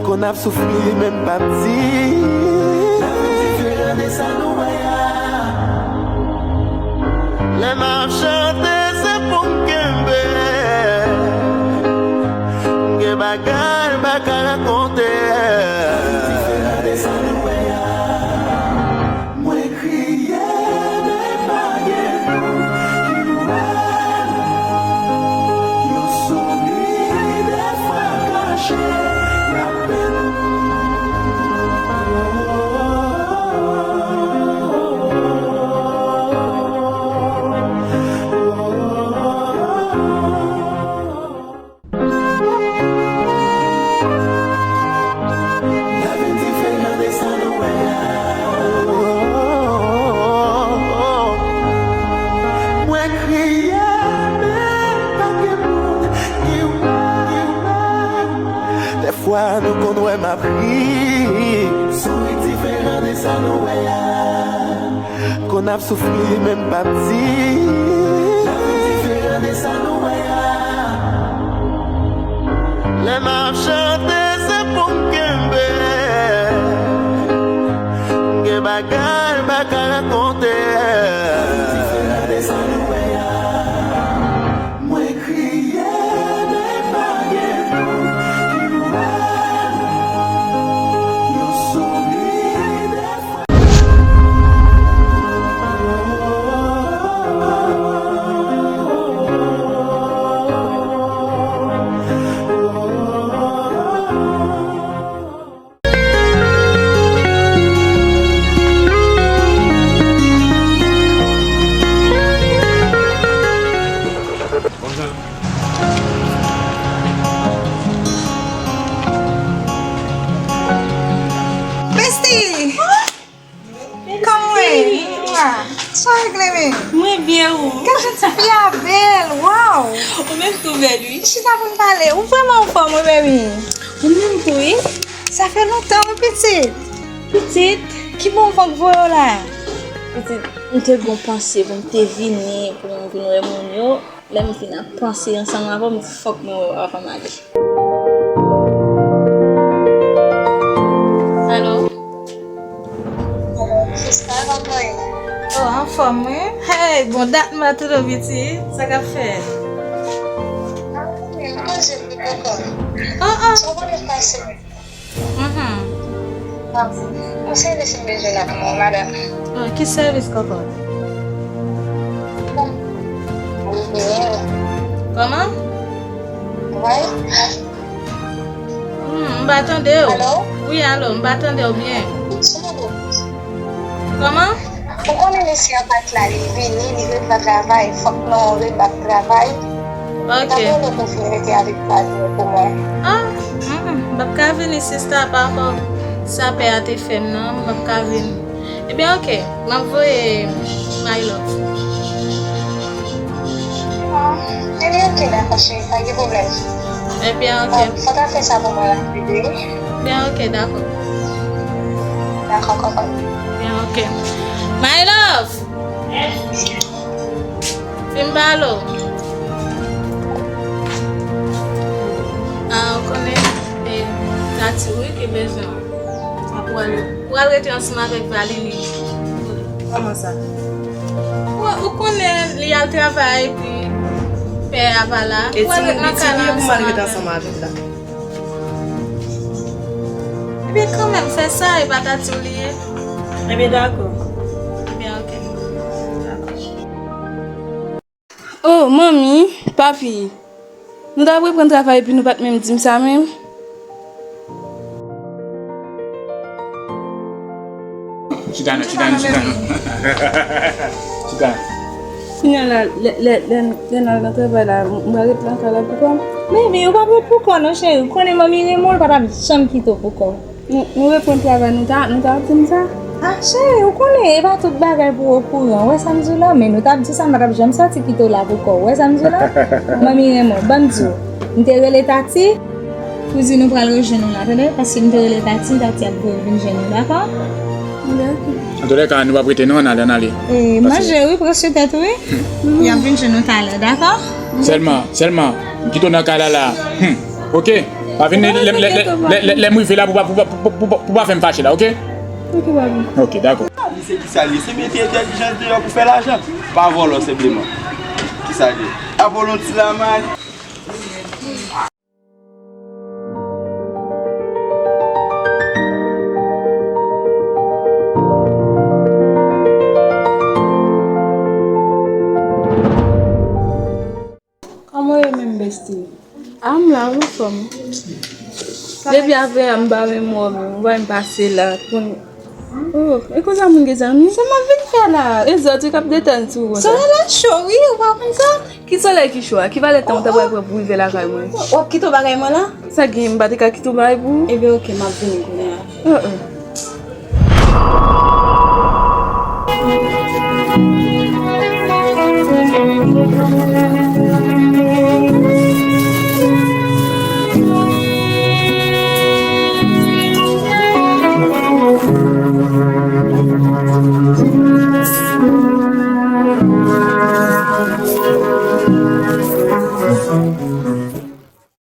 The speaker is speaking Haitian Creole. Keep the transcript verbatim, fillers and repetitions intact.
Konn ap soufri, li menm p ap di. Lavi diferan de sa nou wè a. Lè m ap chante, se pou m kenbe. M gen bagay m pa ka rakonte. Lavi diferan de sa nou wè a. Mwen kriye, men pa gen moun ki wè. Yon souri, dèfwa kache lapenn. Lavi diferan de sa nou wè a. Mwen kriye, men pa gen moun ki wè. Dèfwa nou konn wè m ap ri. Souri diferan de sa nou wè a. Konn ap soufri, li menm p ap di. Lavi diferan de sa nou wè a. Lè m ap chante, se pou m kenbe. M gen bagay m pa ka rakonte. Lavi diferan de sa nou wè a. Mwen kriye, men pa gen moun ki wè. Yon souri, dèfwa. Besti! Kòman w ye? Sa regle men? Mwen byen, ou? Gad jan tifi a bèl, waw! Ou menm tou bèl, wi. Chita pou n pale. Ou vrèman anfòm, wi, baby. Ou menm tou, wi. Sa fè lontan, wi, pitit. Pitit? Ki bon van k voye w la? Pitit, m te gon panse pou m te vini, pou m vin wè moun yo. Lè m fin ap panse ansanm avè w, m di fòk mwen wè w avan m ale. Alo? Alo, sista, kòman w ye? Oh, anfòm, wi. Hey, bon dat m pa tande w, pitit. Sa k ap fèt? Ah, wi, m poze pou kòkò. Oh, oh. Sa w konnen pase? Mhm. Yon sèvis m bezwen nan men w, madanm. Oh, ki sèvis, kòkòt? Kòman? Wi. Hmm, m pa tande w. Alo? Wi, alo, m pa tande w byen. Kòman? Ou konnen mesye a pa t la, li vini, li ret nan travay, fòk nou rebak travay. Ok. Tanpri, ou konfime rete avèk paj mwen pou mwen. Ah, mm, mm, m p ap ka vini, sista, pa rapò sa pè a te fè m nan, m p ap ka vini. Ebyen, ok, m ap voye my love. Ah, ebyen, ok, dakò, cheri, pa gen pwoblèm. Ebyen, ok. Ah, fò ta fè sa pou mwen rapid, wi. Ebyen, ok, dakò. Dakò, kòkòt. Ebyen, ok. My love! Vin balo. Ah, ou konnen, e, Tati, wi, ki bezwen. Ou pral, ou pral rete ansanm avèk Valini. Kòman sa? Ou, ou konnen li al travay, epi pè a pa la. E timoun piti, wi, pou m al rete ansanm avèk la. Ebyen, kanmenm, fè sa, e pa Tati w li ye. Ebyen, dakò. Ebyen, ok. Oh, manmi, papi, nou t ap reprann travay epi nou pa t menm di m sa menm. Chita non, chita non, chita non. Chita. Kounye a la, lè, lè, lè, lè n al nan travay la, m pral ret nan kay la pou kò m. Baby, ou p ap ret pou kò w non, cheri. Ou konnen manmi renmen w, l pa t ap janm kite w pou kò w. Nou, nou reprann travay, nou ta, nou ta ap di m sa? Ah, cheri, ou konnen, e pa tout bagay pou w okouran. Ou wè sa m di w la? Men nou t ap di sa, m pa t ap janm sòti kite w la pou kò w. Ou wè sa m di w la? Manmi renmen w, ban m di w. M te rele Tati. Pou di nou pral rejwenn ou la, tande? Paske m te rele Tati, Tati ap voye vin jwenn ou, dakò? Antoulèka, nou p ap rete non, ann ale, ann ale. E, manje, wi, pran sou tèt ou, wi. Y ap vin jwenn ou talè, dakò? Sèlman, sèlman, m kite w nan kay la, la. Hmm, ok. Pa vin lè, lè, lè, lè, lè, lè m rive la pou pa, pou, pa- pou, pou, pou, pou pa fè m fache la, oke? Ok, papi. Ok, dakò. Li se ki sa l ye? Se mete entèlijans deyò pou fè lajan. Pa vòlò senpleman. Ki sa l ye? Apollon ti lamay. Kòman w ye menm, bestie? Ah, m la, m anfòm. Depi avè a, m pa menm wè w, m wè m pase la. Konn- Oh, e konsa moun gen zanmi? Sa m ap vin fè la? E zòt wi k ap detann sou ou konsa. Solèy la cho, wi, ou pa konn sa? Ki solèy ki cho a? Ki valè tan ou ta pral pran pou rive lakay mwen? W ap kite w bagay mwen la? Sa gen, m pa te ka kite w bagay pou ou? Ebyen, oke, m ap vini kounye a. Oh, oh.